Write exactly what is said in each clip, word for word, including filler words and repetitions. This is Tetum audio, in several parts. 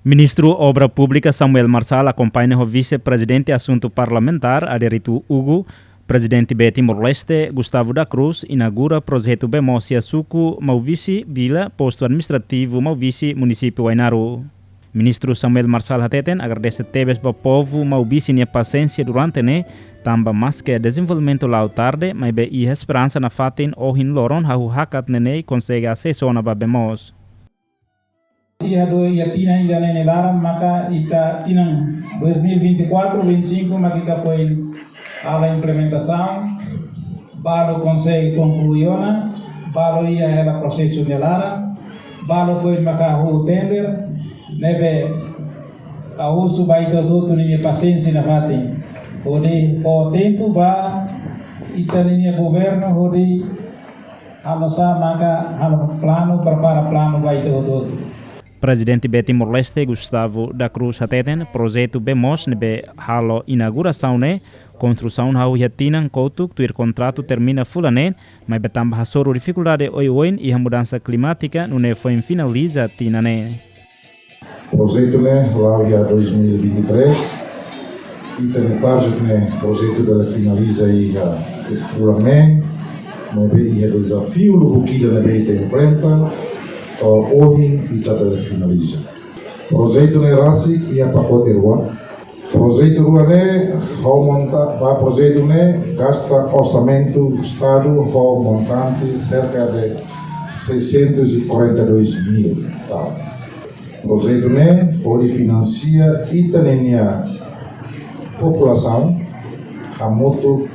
Ministru Obra Públika Samuel Marçal akompaña ho Vise-Prezidente Asuntu Parlamentár Adérito Hugo, Prezidente B Timor-Leste Gustavo da Cruz inaugura projetu bee moos iha suku Maubisse, vila postu administrativu Maubisse, munisípiu Ainaro. Ministru Samuel Marçal hateten agradese tebes ba povu Maubisse nia pasiénsia durante ne'e, tanba maske dezenvolvimentu la'o tarde, maibé iha esperansa nafatin ohin loron hahú hakat ne'e ne'e konsege asesu ona ba bee moos. Iha dois, iha tinan ida-ne'e nia laran, maka ita tinan dois mil e vinte e quatro, vinte e cinco, maka ita foin halo implementasaun, balu konsege konklui ona, balu iha hela prosesu nia laran, balu foin maka hahú tender, ne'ebé ha'u husu ba ita hotu-hotu ninia pasiénsia nafatin. Hodi fó tempu ba ita ninia governu, hodi halo sá maka halo planu, prepara planu ba ita hotu-hotu. Prezidente B Timor-Leste Gustavo da Cruz hateten, projetu bee moos ne'ebé halo inaugurasaun ne'e, konstrusaun hahú iha tinan kotuk tuir kontratu termina fulan neen, maibé tanba hasoru difikuldade oioin iha mudansa klimátika, nune'e foin finaliza tinan ne'e. Projetu ne'e la'o iha dois mil e vinte e três, ita-nia target ne'e projetu bele finaliza iha fulan neen, maibé iha dezafiu lubuk ida ne'ebé ita enfrenta, to'o ohin ita bele finaliza. Projetu ne'e rasik iha pakote rua. Projetu rua ne'e, ho monta, ba projetu ne'e gasta orsamentu Estadu ho montante serka de seiscentos e quarenta e dois mil tal. Projetu ne'e hodi finansia ita ninia populasaun hamutuk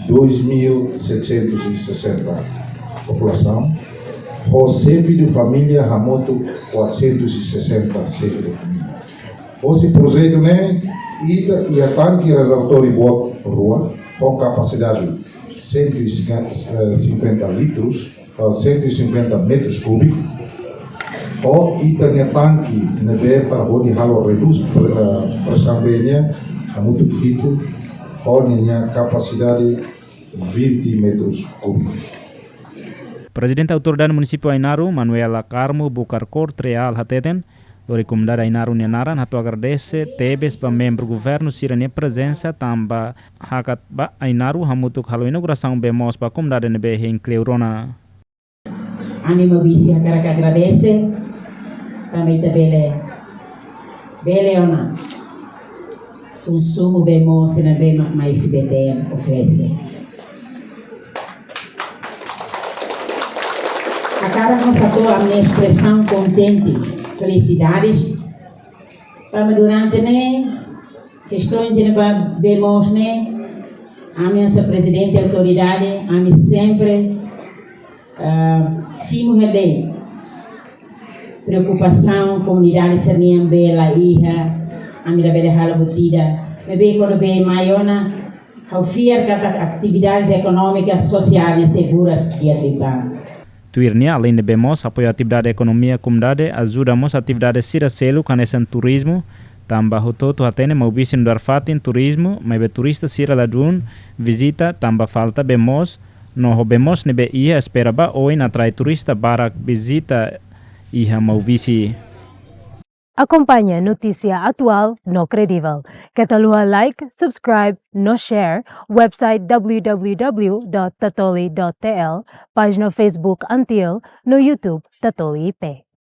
dois mil setecentos e sessenta populasaun, ho xefe de família hamutuk quatrocentos e sessenta xefe de família. Hosi projetu ne'e, ita iha tanke reservatóriu boot rua, ho kapasidade cento e cinquenta litros, ah, cento e cinquenta metros cúbicos, ho ita-nia tanke ne'ebé para hodi halo redús pre-, ah, presaun bee nian, hamutuk hitu, ho ninia kapasidade vinte metros cúbicos. Prezidente Autoridade Munisípiu Ainaro, Manuela Carmo Bucar Corte Real, hateten, lori komunidade Ainaro nia naran, atu agradese tebes ba membru governu sira-nia prezensa, tanba hakat ba Ainaro hamutuk halo inaugurasaun bee moos ba komunidade ne'ebé hein kleur ona. Ami Maubisse hakarak agradese, tanba ita bele, bele ona konsumu bee moos ne'ebé mak mai S B T N oferese. Hakarak mós hato'o ami-nia espresaun kontente, felisidades, tanba durante ne'e, kestaun de ba bee moos ne'e, ami hanesan prezidente autoridade, ami sempre, ah, simu hela de'it preokupasaun komunidade sira-nian bee la iha, ami labele halo buat ida. Maibé kuandu bee mai ona, ha'u fiar katak atividades ekonómika sosiál ne'e segura di'ak liután. Tuir nia, além de bee moos, apoia atividade ekonomia komunidade, ajuda mós atividade sira seluk hanesan turizmu, tanba hotu-hotu hatene Maubisse nu'udar fatin turizmu, maibé turista sira ladún vizita, tanba falta bee moos, no ho bee moos ne'ebé iha espera ba oin atrai turista barak vizita iha Maubisse. Akompaña notísia atuál no kredivel. Keta haluha like, subscribe, no share website w w w dot tatoli dot t l, pájina Facebook Antil, no YouTube Tatoli I P.